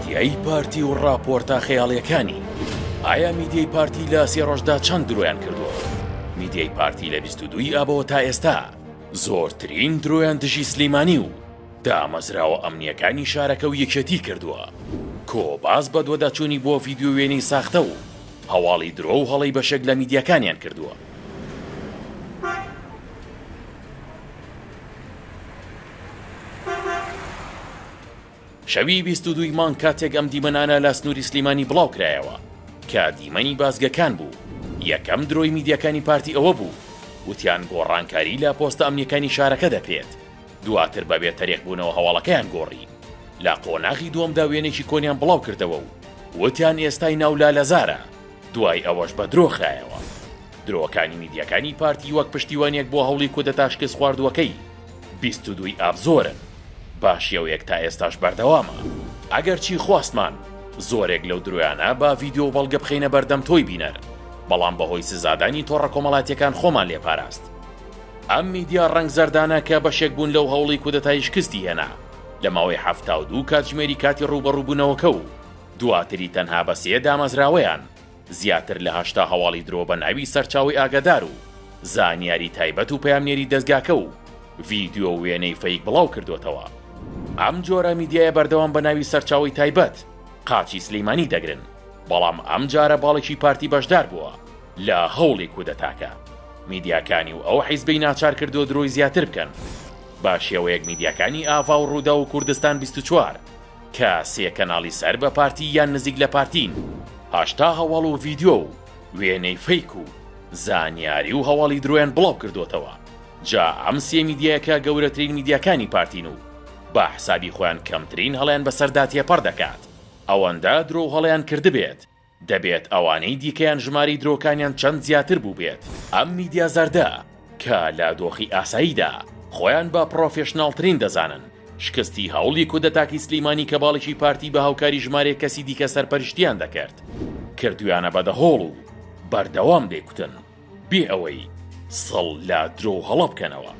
میدیای پارتی و ڕاپۆرتە خەیاڵیەکانی، ئایا میدیای پارتی لە سێ ڕۆژدا چەند درۆیان کردووە؟ میدیای پارتی لە 22 ی ئابەوە تا ئێستا زۆرترین درۆیان دژی سلیمانی و دامەزراوە ئەمنیەکانی شارەکە و یەکێتی کردووە. کۆباس بەدواداچوونی بۆ ڤیدیۆ وێنەی ساختە و هەواڵی درۆ و هەڵەی بەشێک لە میدیاکانیان کردووە. شەوی 22 ی مانگ کاتێک ئەم دیمەنانە لە سنووری سلیمانی بڵاوکرایەوە کە دیمەنی بازگەکان بوو، یەکەم درۆی میدیاکانی پارتی ئەوە بوو وتیان گۆڕانکاری لە پۆستە ئەمنیەکانی شارەکە دەکرێت، دواتر بە بێ تەریق بوونەوە هەواڵەکەیان گۆڕی. لە قۆناغی دووەمدا وێنەیەکی کۆنیان بڵاو کردەوە و وتیان ئێستای ناو لالەزارە، دوای ئەوەش بە درۆ خرایەوە. درۆکانی میدیاکانی پارتی وەک پشتیوانیەک بۆ هەوڵی کودەتا شکستخواردووەکەی 22 ی ئاب زۆرن، بە شێوەیەک تا ئێستاش بەردەوامە. ئەگەرچی خواستمان زۆرێک لەو درۆیانە بە ڤیدیۆ و بەڵگە بخەینە بەردەم تۆی بینەر، بەڵام بەهۆی سزادانی تۆڕە کۆمەڵاتیەکان خۆمان لێ پاراست. ئەم میدیا ڕەنگ زەردانە کە بەشێک بوون لەو هەوڵی کودەتای شکستی هێنا لە ماوەی 72 کاتژمێری کاتی ڕووبەڕووبوونەوەکە و دواتری تەنها بە سێ دامەزراوەیان زیاتر لە 80 هەواڵی درۆ بە ناوی سەرچاوەی ئاگادار و زانیاری تایبەت و پەیامنێری دەزگاکە و ڤیدیۆ و وێنەی fake بڵاو کردۆتەوە. ئەم جۆرە میدیایە بەردەوام بە ناوی سەرچاوەی تایبەت قاچی سلیمانی دەگرن، بەڵام ئەم جارە باڵێکی پارتی بەشدار بووە لە هەوڵی کودەتاکە میدیاکانی و ئەو حیزبەی ناچار کردووە درۆی زیاتر بکەن بە شێوەیەک میدیاکانی ئاڤا و ڕووداو و کوردستان 24 کە سێ کەناڵی سەر بە پارتی یان نزیک لە پارتین 80 هەواڵ و ڤیدیۆ و وێنەی fake و زانیاری و هەواڵی درۆیان بڵاو کردۆتەوە جا ئەم سێ میدیایە کە گەورەترین میدیاکانی پارتین و بە حسابی خۆیان کەمترین هەڵەیان بەسەردا تێپەڕ دەکات ئەوەندە درۆ و هەڵەیان کردبێت دەبێت ئەوانەی دیکەیان ژمارەی درۆکانیان چەند زیاتر بووبێت. ئەم میدیا زەردە کە لە دۆخی ئاساییدا خۆیان بە پڕۆفێشناڵترین دەزانن، شکستی هەوڵی کودەتاکەی سلیمانی کە باڵێکی پارتی بە هاوکاری ژمارەیەک کەسی دیکە سەرپەرشتیان دەکرد، کردویانە بە دەهۆڵ و بەردەوام دەیکوتن بێ ئەوەی سڵ لە درۆ و هەڵە بکەنەوە.